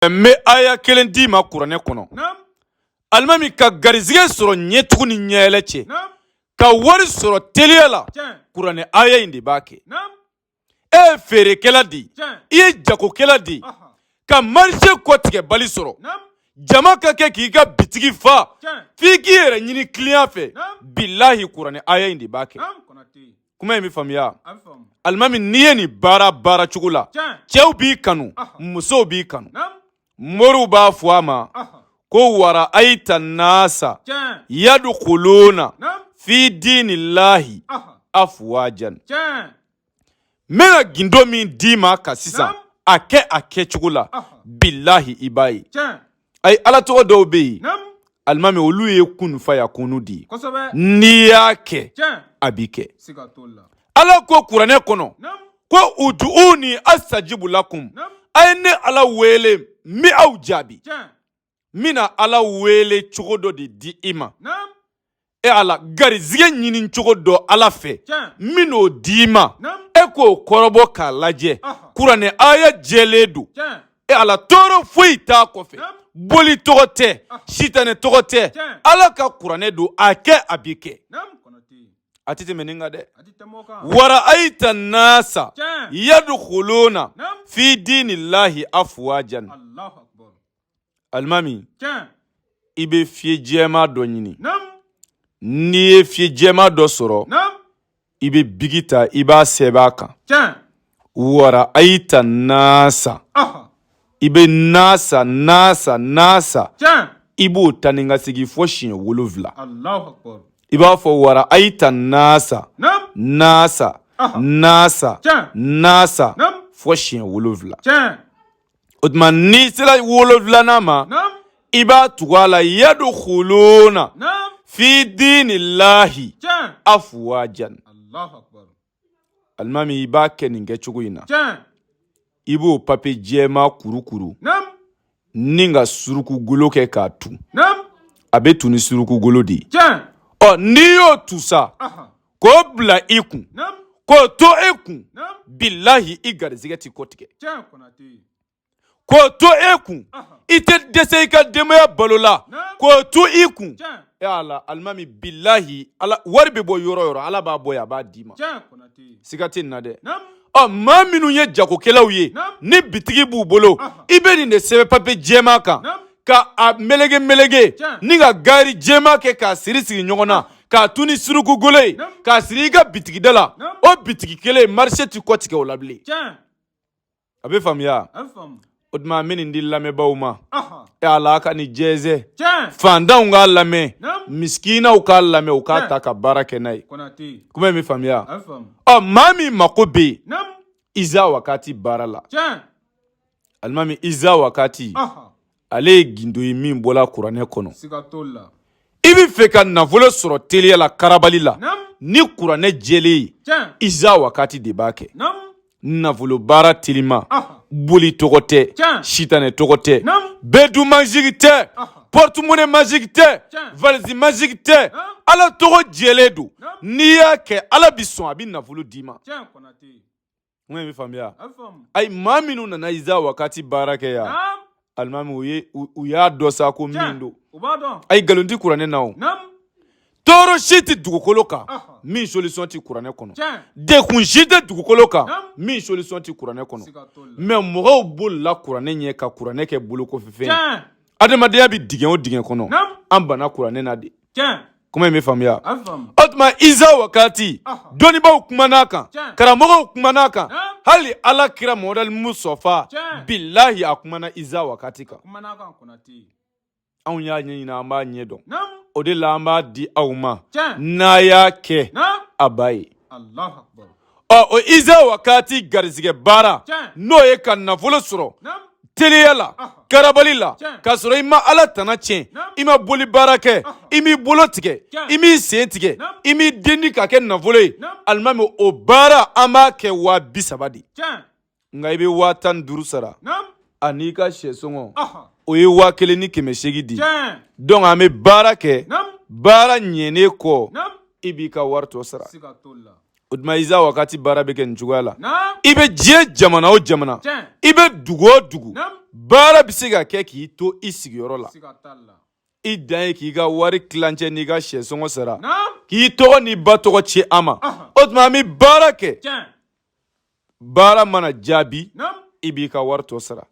N bɛ aya kelen d'i ma kuranɛ kɔnɔ, alimami, ka garizigɛ sɔrɔ ɲɛtugu ni ɲɛyɛlɛ cɛ, ka wari sɔrɔ teliya la, kuranɛ aya in de b'a kɛ. E ye feerekɛla de ye, i ye jagokɛla de ye, ka marché kɔtigɛbali sɔrɔ, jama ka kɛ k'i ka bitigi fa f'i k'i yɛrɛ ɲini client fɛ, bilahi, kuranɛ aya in de b'a kɛ. Kuma in bɛ faamuya, alimami? N'i ye nin baara baara cogo la, cɛw b'i kanu, musow b'i kanu. Moriw b'a fɔ a ma ko wara ayita nasa yadukuluna fi dinilahi afuwajan. N bɛna gindo min d'i ma ka sisan a kɛ a kɛcogo la, bilahi, i b'a ye. Ayi, ala tɔgɔ dɔw bɛ yen, alimami, olu ye kun fayakunu de ye. N'i y'a kɛ, a b'i kɛ. Ala ko kuranɛ kɔnɔ ko uduuni astajibu lakum, a ye ne Ala wele, n bɛ aw jaabi. N bɛna Ala wele cogo dɔ de di i ma. E Ala, garizigɛ ɲini cogo dɔ Ala fɛ, n bɛn'o d'i ma, e k'o kɔrɔbɔ k'a lajɛ. Kuranɛ aya jɛlen don. E Ala, tɔɔrɔ foyi t'a kɔfɛ, boli tɔgɔ tɛ, sitanɛ tɔgɔ tɛ, Ala ka kuranɛ don. A kɛ, a b'i kɛ. A tɛ tɛmɛ nin kan dɛ. Wara ayita nasa yadukuluna fi dinilahi afuwajan. Alimami, i bɛ fiye jɛma dɔ ɲini. N'i ye fiye jɛma dɔ sɔrɔ, i bɛ bigi ta, i b'a sɛbɛn a kan wara ayita nasa. I bɛ nasa, nasa, nasa, i b'o ta ni ka segin fo siɲɛ 7. I b'a fɔ wara ayita nasa, nasa, nasa, nasa fo siɲɛ 7. O tuma n'i sera wolonfilanan ma, i b'a tugu a la yadukuluna fi dinilahi afuwajan. Alimami, i b'a kɛ nin kɛcogo in na. I b'o papiye jɛma kurukuru ni ka suruku golo kɛ k'a tu. A bɛ tu ni suruku golo de ye. Ɔ, n'i y'o tu sa k'o bila i kun, k'o to e kun, bilahi, i garizigɛ ti kɔtigɛ. K'o to e kun, i tɛ dɛsɛ i ka denbaya balo la. K'o to i kun, e Ala, alimami, bilahi, Ala, wari bɛ bɔ yɔrɔ yɔrɔ, Ala b'a bɔ yen, a b'a d'i ma. Siga tɛ nin na dɛ. Ɔ, maa minnu ye jagokɛlaw ye, ni bitigi b'u bolo, i bɛ nin de sɛbɛn papiye jɛman kan ka a melege melege ni ka gari jɛman kɛ k'a siri siri ɲɔgɔn na, k'a tu ni suruku golo ye, k'a siri i ka bitigida la. O bitigi kelen, marché ti kɔtigɛ o la bilen. A bɛ faamuya? O tuma an bɛ nin di lamɛnbaaw ma. E Ala, ka nin jɛnsɛn, fantanw k'a lamɛn, misikinaw k'a lamɛn, u k'a ta ka baara kɛ n'a ye. Kuma in bɛ faamuya? Ɔ, maa min mako bɛ yen iza wakati baara la, alimami, iza wakati, ale ye gindo ye min bɔla kuranɛ kɔnɔ. I bɛ fɛ ka nafolo sɔrɔ teliya la, karabali la, ni kuranɛ jɛlen ye, iza wakati de b'a kɛ. Nafolo baara telima, boli tɔgɔ tɛ, sitanɛ tɔgɔ tɛ, bɛdu magique tɛ, porte-monnaie magique tɛ, valise magique tɛ, Ala tɔgɔ jɛlen don. N'i y'a kɛ, Ala bi sɔn, a bɛ nafolo d'i ma. Kuma in bɛ faamuya? Ayi, maa minnu nana iza wakati baara kɛ yan, alimami, u ye u y'a dɔn sa ko min don. Ayi, nkalon tɛ kuranɛ na. O tɔɔrɔ si tɛ dugukolo kan min solution tɛ kuranɛ kɔnɔ. Dekun si tɛ dugukolo kan min solution tɛ kuranɛ kɔnɔ. Mais mɔgɔw bolila kuranɛ ɲɛ ka kuranɛ kɛ bolokɔfɛfɛn ye. Adamadenya bɛ dingɛ o dingɛ kɔnɔ, an banna kuranɛ na de. Kuma in bɛ faamuya? O tuma iza wakati, dɔnnibaaw kumana a kan, karamɔgɔw kumana a kan, hali Ala kira Muhamadu Mustafa, bilahi, a kumana iza wakati kan. Anw y'a ɲɛɲini, an b'a ɲɛ dɔn. O de la an b'a di aw ma, n'a y'a kɛ, a b'a ye. Ɔ, o iza wakati garisɛgɛ baara, n'o ye ka nafolo sɔrɔ teliya la, karabali la, k'a sɔrɔ i ma Ala tana tiɲɛ, i ma boli baara kɛ, i m'i bolo tigɛ, i m'i sen tigɛ, i m'i den di ka kɛ nafolo ye, alimami, o baara an b'a kɛ 30.000 de. Nka i bɛ 15.000 sara ani i ka sɛ sɔngɔ, o ye 1800 di. Donc an bɛ baara kɛ, baara ɲɛnen kɔ, i b'i ka wari tɔ sara. O tuma iza wakati baara bɛ kɛ nin cogoya la. I bɛ diɲɛ jamana o jamana, i bɛ dugu o dugu, Baara bɛ se ka kɛ k'i to i sigiyɔrɔ la. I dan ye k'i ka wari tilancɛ n'i ka sɛsɔngɔ sara, k'i tɔgɔ n'i ba tɔgɔ ci an ma. O tuma an bɛ baara kɛ. Baara mana jaabi, i b'i ka wari tɔ sara.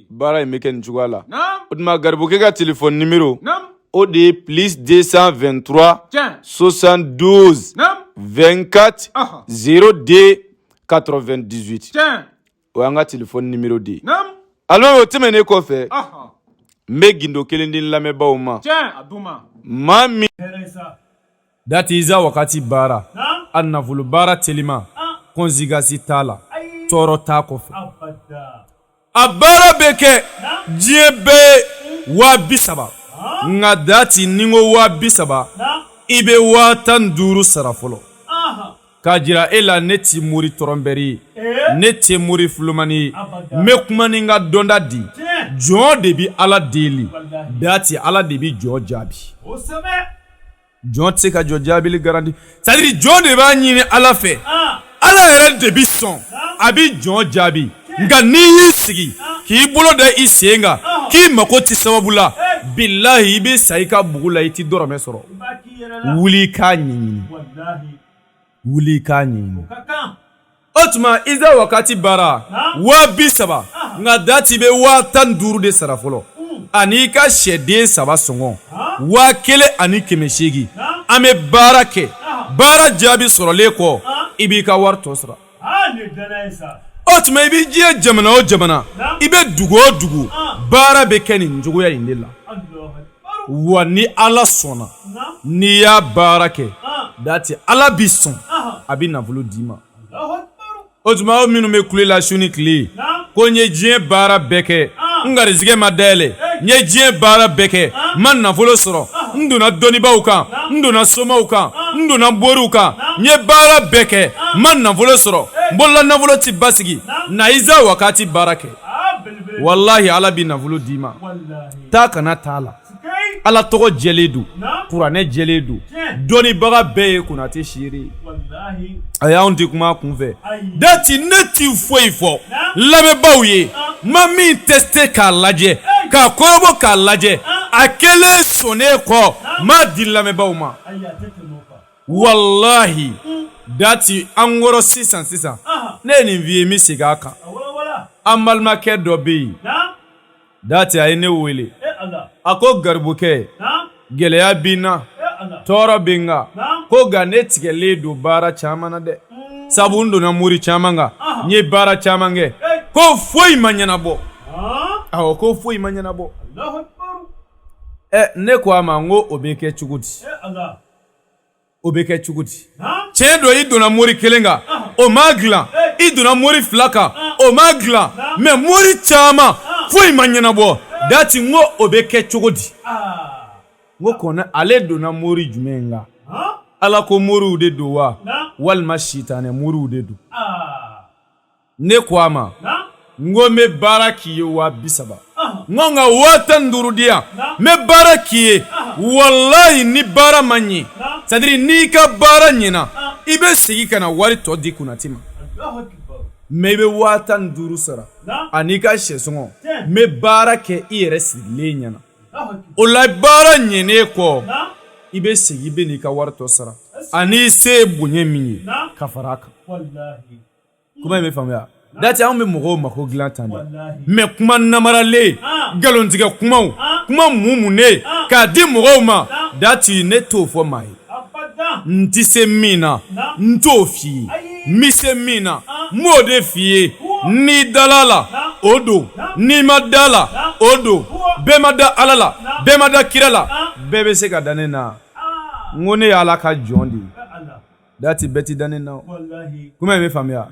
Baara in bɛ kɛ nin cogoya la. O tuma garibukɛ ka telefɔni nimero, o de ye plus 223 72 24 02 98. O y'an ka telefɔni nimero de ye. Alimami, o tɛmɛnen kɔfɛ, n bɛ gindo kelen di n lamɛnbaaw ma. Maa min dati iza wakati baara, a nafolo baara telima, conséquence t'a la, tɔɔrɔ t'a kɔfɛ. A baara bɛ kɛ diɲɛ bɛɛ ye 30,000. Nka dati, ni n ko 30,000, i bɛ 15,000 sara fɔlɔ, k'a jira e la ne ti mori tɔrɔnbɛri ye, ne tɛ mori filomani ye. N bɛ kuma ni n ka dɔnda di. Jɔn de bɛ Ala deli. Dati, Ala de bɛ jɔn jaabi. Jɔn tɛ se ka jɔn jaabili garanti. C'est à dire jɔn de b'a ɲini Ala fɛ, Ala yɛrɛ de bɛ sɔn, a bɛ jɔn jaabi. Nka n'i y'i sigi k'i bolo da i sen kan k'i mako tɛ sababu la, bilahi, i bɛ sa i ka bugu la, i tɛ dɔrɔmɛ sɔrɔ. Wuli i k'a ɲɛɲini, wuli i k'a ɲɛɲini. O tuma iza wakati baara 30,000, nka dati bɛ 15,000 de sara fɔlɔ, ani i ka sɛden saba sɔngɔ 1800. An bɛ baara kɛ. Baara jaabi sɔrɔlen kɔ, i b'i ka wari tɔ sara. O tuma i bɛ diɲɛ jamana o jamana, i bɛ dugu o dugu, baara bɛ kɛ nin cogoya in de la. Wa ni Ala sɔnna, n'i y'a baara kɛ, dati, Ala bi sɔn, a bɛ nafolo d'i ma. O tuma aw minnu bɛ kule la su ni tile ko n ye diɲɛ baara bɛɛ kɛ, n garisɛgɛ ma dayɛlɛ, n ye diɲɛ baara bɛɛ kɛ, n ma nafolo sɔrɔ, n donna dɔnnibaaw kan, n donna somaw kan, n donna boriw kan, n ye baara bɛɛ kɛ, n ma nafolo sɔrɔ, n bolola nafolo ti basigi, na iza wakati baara kɛ. Walahi, Ala bɛ nafolo d'i ma. Taa kana t'a la. Ala tɔgɔ jɛlen don, kuranɛ jɛlen don, dɔnnibaga bɛɛ ye Konate seere ye. A y'anw tɛ kuma kunfɛ. Dati, ne ti foyi fɔ lamɛnbaaw ye n ma min tester k'a lajɛ, k'a kɔrɔbɔ k'a lajɛ. A kelen sɔnnen kɔ, n b'a di lamɛnbaaw ma. Walahi, dati, an kɔrɔ sisan sisan, ne ye nin f'i ye, n bɛ segin a kan. An balimakɛ dɔ bɛ yen, dati, a ye ne wele, a ko garibukɛ, gɛlɛya bɛ n na, tɔɔrɔ bɛ n kan, ko nka ne tigɛlen don baara caman na dɛ, sabu n donna mori caman kan, n ye baara caman kɛ, ko foyi ma ɲɛnabɔ. Awɔ, ko foyi ma ɲɛnabɔ. Ɛ, ne ko a ma n ko o bɛ kɛ cogo di? O bɛ kɛ cogo di? Tiɲɛ don, i donna mori kelen kan, o m'a dilan, i donna mori fila kan, o m'a dilan, mais mori caman, foyi ma ɲɛnabɔ. Dati, n ko o bɛ kɛ cogo di? N ko kɔnɛ, ale donna mori jumɛn kan? Ala ko moriw de don wa, walima sitanɛ moriw de don? Ne ko a ma n ko n bɛ baara k'i ye 30,000. N ko nka 15,000 di yan, n bɛ baara k'i ye. Walayi, ni baara ma ɲɛ, c'est à dire n'i ka baara ɲɛna, i bɛ segin ka na wari tɔ di Konate ma. Mais i bɛ 15,000 sara ani i ka sɛsɔngɔ. N bɛ baara kɛ i yɛrɛ sigilen ɲɛna. O la, baara ɲɛnen kɔ, i bɛ segin, i bɛ n'i ka wari tɔ sara ani i se ye bonya min ye ka fara a kan. Kuma in bɛ faamuya. Dati, anw bɛ mɔgɔw mako dilan tan dɛ, mais kuma namaralen, nkalontigɛ kumaw, kuma mun munnen k'a di mɔgɔw ma, dati, ne t'o fɔ maa ye. N tɛ se min na, n t'o f'i ye. N bɛ se min na, n b'o de f'i ye. N'i dala la, o don. N'i ma da la, o don. Bɛɛ ma da Ala la, bɛɛ ma da kira la, bɛɛ bɛ se ka da ne na. N ko ne ye Ala ka jɔn de ye. Dati, bɛɛ ti da ne na. Kuma in bɛ faamuya.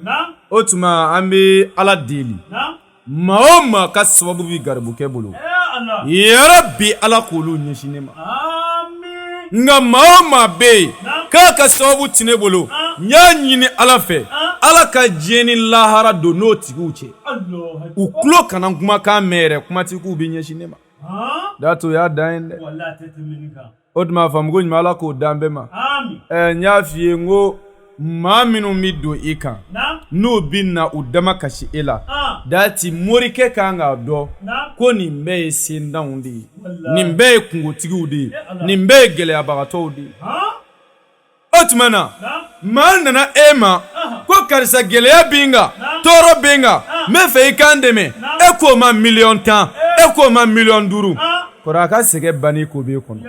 O tuma an bɛ Ala deli, maa o maa ka sababu bɛ garibukɛ bolo, yarabi, Ala k'olu ɲɛsin ne ma. Nka maa o maa bɛ yen k'a ka sababu tɛ ne bolo, n y'a ɲini Ala fɛ, Ala ka diɲɛ ni lahara don n'o tigiw cɛ. U tulo kana kumakan mɛn yɛrɛ, kuma tɛ k'u bɛ ɲɛsin ne ma. Dati, o y'a dan ye dɛ. O tuma faamuko ɲuman, Ala k'o d'an bɛɛ ma. Ɛ, n y'a f'i ye n ko maa minnu bɛ don i kan. N'u bɛ na u dama kasi e la, dati morikɛ kan k'a dɔn ko nin bɛɛ ye sentanw de ye, nin bɛɛ ye kunkotigiw de ye, nin bɛɛ ye gɛlɛyabagatɔw de ye. O tuma na maa nana e ma ko karisa, gɛlɛya bɛ n kan, tɔɔrɔ bɛ n kan, n bɛ fɛ i ka n dɛmɛ. E k'o ma miliyɔn 10, e k'o ma miliyɔn 5. Kɔrɔ, a ka sɛgɛn banni ko b'e kɔnɔ.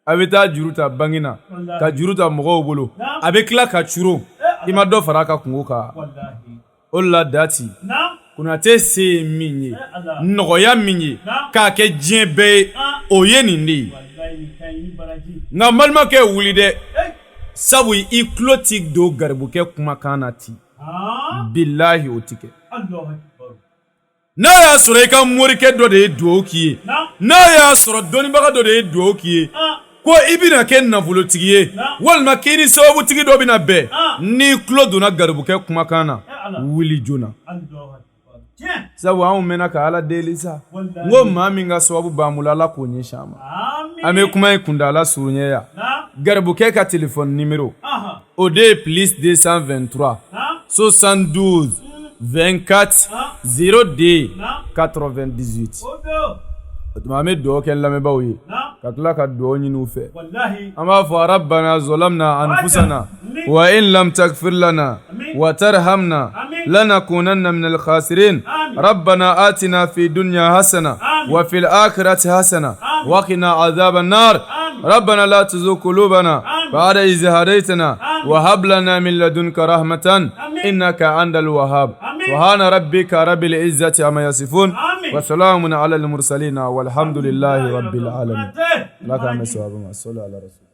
A bɛ taa juru ta banki na, ka juru ta mɔgɔw bolo, a bɛ tila ka curo, i ma dɔ fara a ka kunko kan. O la, dati Konatɛ se ye min ye, nɔgɔya min ye k'a kɛ diɲɛ bɛɛ ye, o ye nin de ye. Nka n balimakɛ, wuli dɛ, sabu i tulo ti don garibukɛ kumakan na ten. Bilahi, o ti kɛ. N'a y'a sɔrɔ i ka morikɛ dɔ de ye dugawu k'i ye, n'a y'a sɔrɔ dɔnnibaga dɔ de ye dugawu k'i ye ko i bɛna kɛ nafolotigi ye, walima k'i ni sababutigi dɔ bɛna bɛn, n'i tulo donna garibukɛ kumakan na, wuli joona, sabu anw mɛnna ka Ala deli sa. N ko maa min ka sababu b'an bolo, Ala k'o ɲɛsin an ma. An bɛ kuma in kuntaala surunya yan. Garibukɛ ka téléphone numéro, o de ye plus 223 72 24 02 98. O tuma, an bɛ dugawu kɛ lamɛnbaaw ye ka tila ka dugawu ɲini u fɛ. An b'a fɔ: rabbana zalamna anfusana wa in lam taghfir lana wa tarhamna lanakunanna minal khasirin. Rabbana atina fi dunya hasana wa fil akhirati hasana wa qina azaban nar. Rabbana la tuzigh qulubana ba'da idh hadaytana wa hab lana min ladunka rahmatan innaka antal wahhab. Subhana rabbika rabbil izzati amma yasifun wa salamun ala al mursalin walhamdulillahi rabbil alamin. Ala k'an bɛn sawaba ma. Sallu ala rasul.